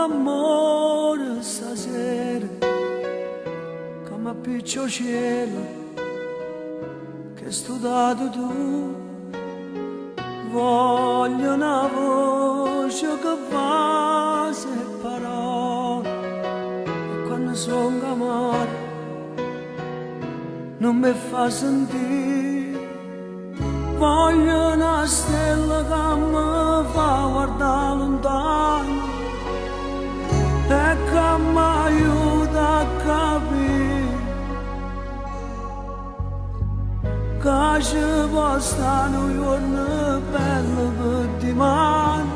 d'ammore stasera ca m'appiccia 'o cielo che studato tu. Voglio na voce che vasa 'e parole e quanno songo amare nun me fa sentì. Voglio na stella ca me fa guardà luntano e ca m'aiuta a capì ca ce po' sta nu juorno bello pe dimane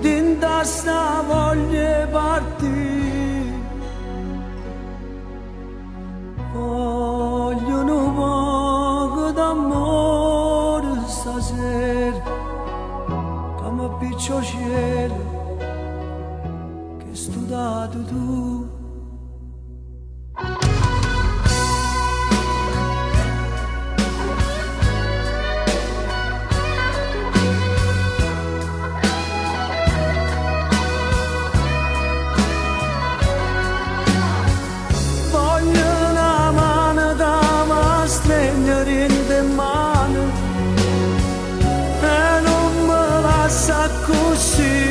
dint' 'a sta voglia 'e partì. Voglio nu poco d'ammore stasera ca m'appiccia 'o cielo che studato tu. Voglio na mano ca m'astregne dint' 'e mane e nun me lassa accussì.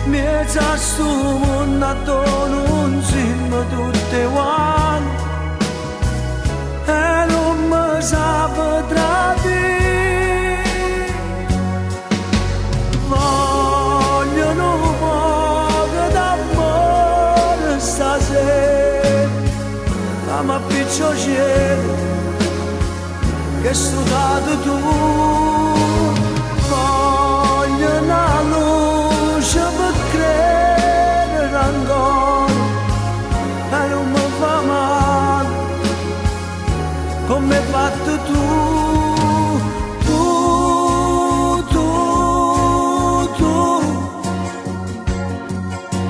Mmiezz' a stu munno addò nun simmo tutte uguali e nun me sape tradì. Voglio nu poco d'ammore stasera ca m'appiccia 'o cielo che studato tu. Voglio na luce pe credere ancora e nun me fa male come hai fatto tu, tu, tu, tu.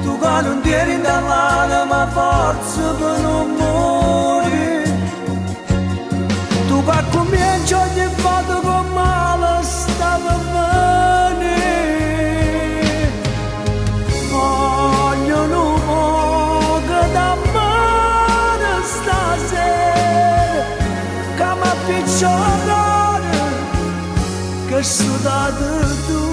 Tu che nun tieni dall'anima forza per non morire. Tu che cominci ogni volta con male sta per venire. Voglio nu poco d'ammore stasera ca m'appiccia 'o core che studato tu.